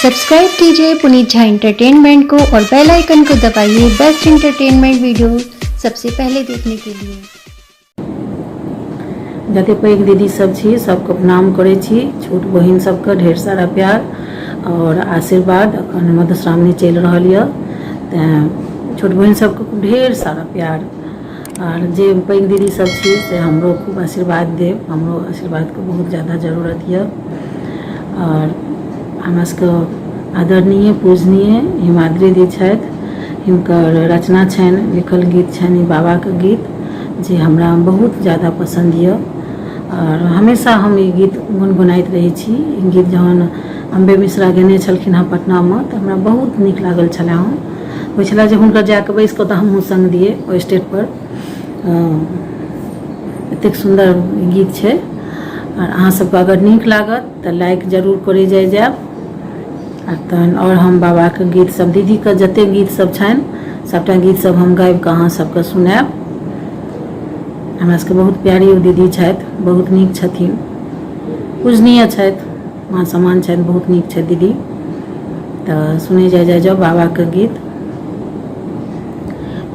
Subscribe कीजिए पुनीत Jha entertainment को और बेल आइकन को दबाइए बेस्ट एंटरटेनमेंट वीडियो सबसे पहले देखने के लिए। जते पैघ दीदी सब छी सबके प्रणाम करै छी, छोट बहिन सबके ढेर सारा प्यार और आशीर्वाद। अखन मधुश्रावणी चलि रहल यऽ तैँ छोट बहिन सबके ढेर सारा प्यार, आर जे पैघ दीदी सब छी से हमरो खूब आशीर्वाद देब, हमरो आशीर्वादके बहुत ज्यादा जरूरत यऽ। आओर हमरा सबके आदरणीय पूजनीय हिमाद्री दी छथि, हिनकर रचना छनि, लिखल गीत छनि ई बाबाके गीत जे हमरा बहुत ज्यादा पसन्द यऽ आओर हमेशा हम ई गीत गुनगुनाइत रहै छी। ई गीत जहन अम्बे मिश्रा गेने छलखिन हँ पटनामे तऽ हमरा बहुत नीक लागल छलै हँ, होइ छलै जे हुनकर जाकऽ बैसि कऽ तऽ हमहूँ सङ्ग दियै ओहि स्टेजपर, एतेक सुन्दर गीत छै। आओर अहाँ सबके अगर नीक लागत तऽ लाइक जरूर करै जाइ जायब। आ तहन आओर हम बाबाके गीत सब, दीदीके जतेक गीत सब छनि सबटा गीत सब हम गाबि कऽ अहाँ सबके सुनायब। हमरा सबके बहुत प्यारी ओ दीदी छथि, बहुत नीक छथिन, पूजनीय छथि, माँ समान छथि, बहुत नीक छथि दीदी। तऽ सुनै जाय जाय जाउ बाबाके गीत।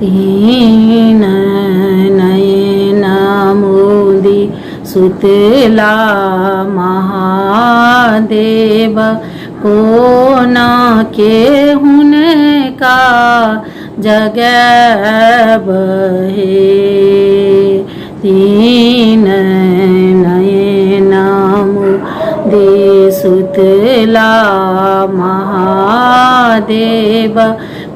तीन नयन मोदी सुतला महादेव, कोना के हुनका जगैब हे। तीन नयन मोदी सुतला महादेव,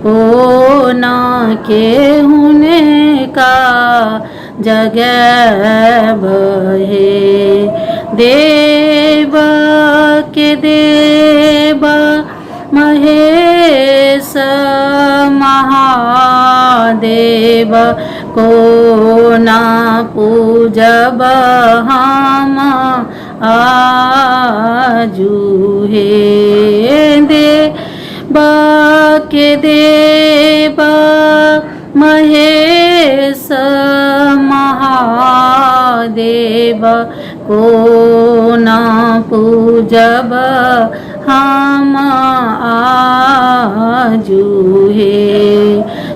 कोना के हुनका जगैब हे। देव के देव महेश महादेव, कोना पूजब हम आजू हे। देव के देव महेश महादेव, कोना पूजब हम आजू हे।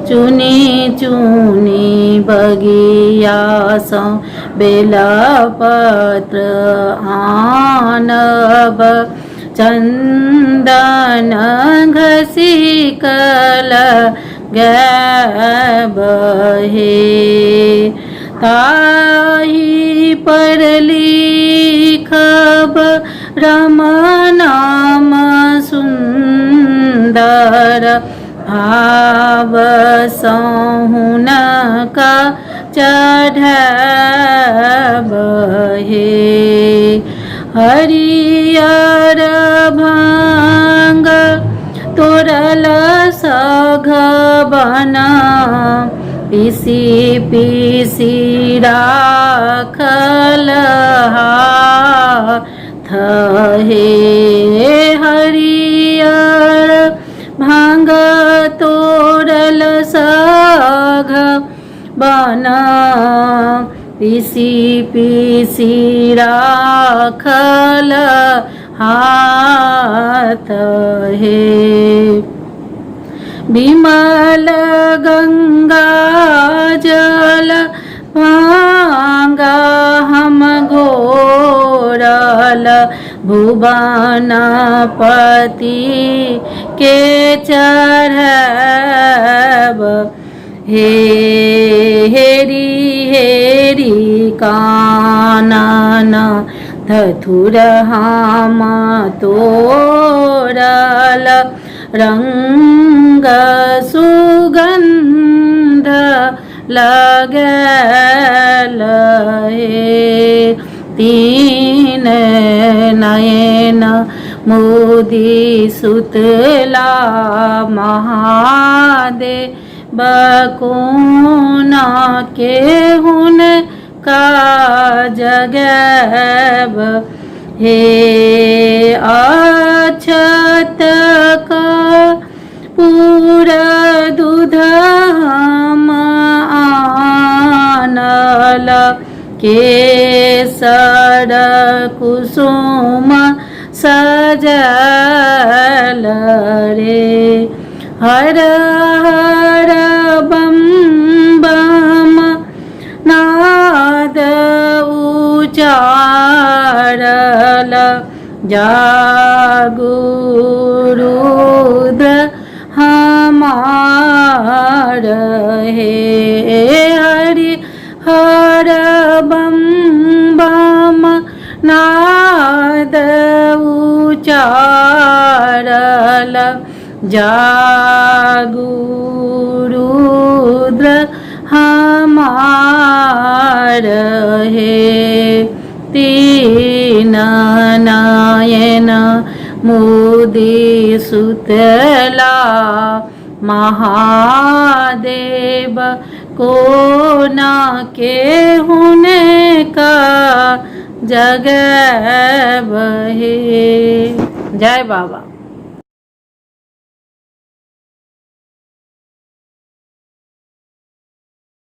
चुनी चुनी बगिया सँ बेलपत्र आनब, चन्दन घसी कल गैब हे। ताही पर लिखब राम नाम सुन्दर, भाव सँ हुनका चढ़ब हे। हरियर भांग तोड़ल सघबन, पीसी पीसी राखल हाथ हे। हरियर भांग तोड़ल सघ बन, पीसी पीसी राखल हाथ हे। विमल गंगा जल भांगा हम घोरल, भुवन पति के चढ़ब हे। हेरी हेरी कानन धथुर हम तोरल, रंग सुगंध लगल हे। तीन नयन मोदी सुतला महादेव, बकोना के हुन का जगैब हे। अक्षत का पूरा दूध हम आनल, केसर कुसुम सजल हर हर बम बम नाद उचारल जागु रुद्र हमार हे हरि हर बम बम नाद उचारल जागु रुद्र हमार हे। तीन नयन मुदी सुतला महादेव कोना के हुनका जगबहे। जय बाबा।